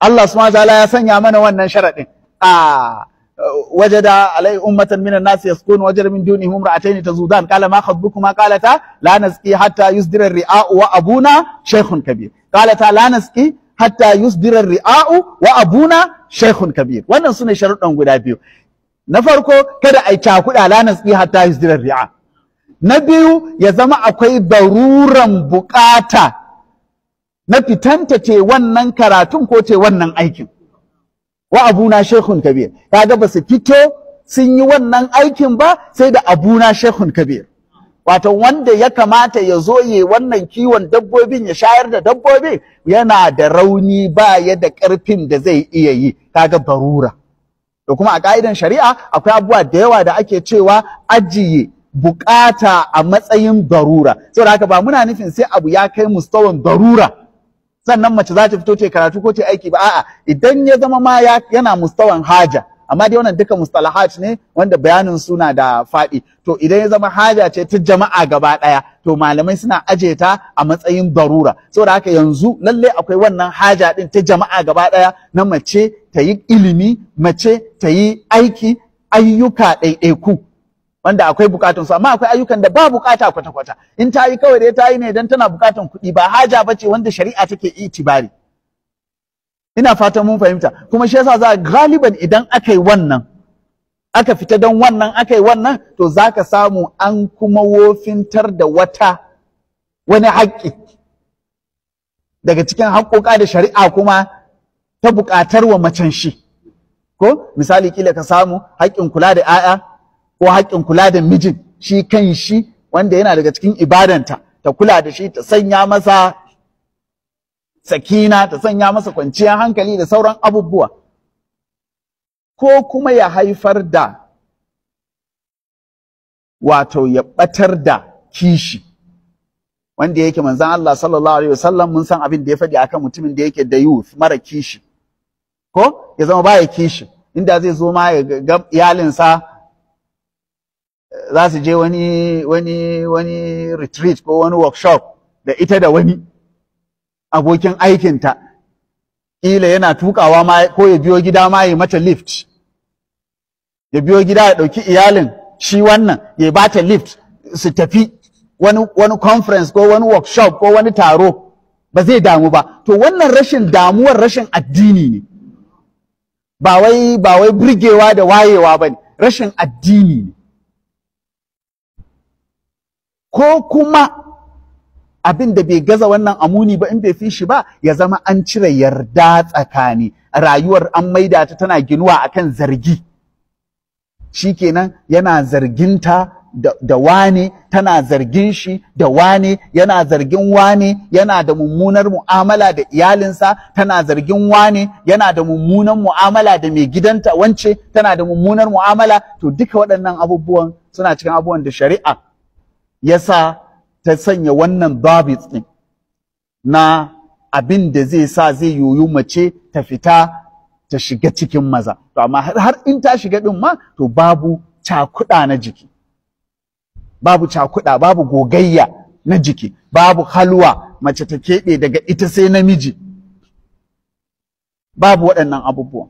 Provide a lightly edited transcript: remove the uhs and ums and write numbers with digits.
Allah subhanahu wa ta'ala ya sanya mana wannan sharaɗin. A wajada alai ummatan minan nas yaskun wajada min dunihim imra'atayn tazudan qala ma khatbukuma qalata la nasqi hatta yusdira ar-ri'a'u wa abuna shaykhun kabir qalata la nasqi hatta yusdira ar-ri'a'u wa abuna shaykhun kabir. Wannan sune sharuɗan guda biyu. Na farko, kada ai cakuɗa, la nasqi hatta yusdira ar-ri'a. Na biyu, ya zama akwai daruran bukata na fitanta ce wannan karatun ko ce wannan aikin. Wa abuna shaykhun kabir, kaga ba su fito sun yi wannan aikin ba sai da abuna shaykhun kabir, wato wanda ya kamata ya zo yi wannan kiwon dabbobin, ya shayar da dabbobin, yana da rauni, ba ya da ƙarfin da zai iya yi, kaga barura. Da kuma a ka'idan shari'a akwai abubuwa da yawa da ake cewa ajiye bukata a matsayin darura. Saboda haka ba muna nufin sai abu ya kai mustawan darura sannan mace za ta fito ta karatu ko ta aiki ba. A'a, idan ya zama ma yana mustawan haja, amma dai wannan duka mustalahat ne wanda bayanin suna da faɗi. To idan ya zama haja ce ta jama'a gaba ɗaya, to malamai suna aje ta a matsayin darura. Saboda haka yanzu lalle akwai wannan haja ɗin ta jama'a gaba ɗaya na mace ta yi ilimi, mace ta yi aiki, ayyuka ɗaiɗaiku wanda akwai bukatun su. Amma akwai ayyukan da ba bukata kwata-kwata, in ta yi kawai dai ta yi ne don tana bukatan kuɗi, ba haja bace wanda shari'a take itibari. Ina fatan mun fahimta. Kuma shi yasa za galiban idan aka yi wannan, aka fita don wannan, aka yi wannan, to za ka samu an kuma wofintar da wata wani haƙƙi daga cikin haƙƙoƙa da shari'a kuma ta buƙatar wa macen shi. Ko misali, kila ka samu haƙƙin kula da 'ya'ya ko haƙƙin kula da mijin shi kan shi, wanda yana daga cikin ibadanta ta kula da shi, ta sanya masa sakina, ta sanya masa kwanciyar hankali da sauran abubuwa. Ko kuma ya haifar da, wato ya ɓatar da kishi, wanda yake manzon Allah sallallahu alaihi wasallam mun san abin da ya faɗi akan mutumin da yake da youth mara kishi, ko ya zama baya kishi, inda zai zo ma ya ga iyalinsa za su je wani retreat ko wani workshop da ita da wani abokin aikinta, ƙila yana tukawa ma, ko ya biyo gida ma ya mata lift, ya biyo gida ya ɗauki iyalin shi wannan ya ba ta lift su tafi wani conference ko wani workshop ko wani taro, ba zai damu ba. To wannan rashin damuwar rashin addini ne, ba wai burgewa da wayewa ba ne, rashin addini ne. Ko kuma abin da bai gaza wannan amuni ba, in bai fi shi ba, ya zama an cire yarda tsakani, rayuwar an maida ta tana ginuwa akan zargi. Shikenan, yana zarginta da wane, tana zargin shi da wane, yana zargin wane yana da mummunar mu'amala da iyalinsa, tana zargin wane yana da mummunar mu'amala da mai gidanta, wance tana da mummunar mu'amala. To duka waɗannan abubuwan suna cikin abubuwan da shari'a yasa ta sanya wannan dabit ɗin na abin da zai sa zai yoyu mace ta fita ta shiga cikin maza. To amma har in ta shiga ɗin ma, to babu cakuɗa na jiki, babu cakuɗa, babu gogayya na jiki, babu halwa, mace ta keɓe daga ita sai namiji, babu waɗannan abubuwan.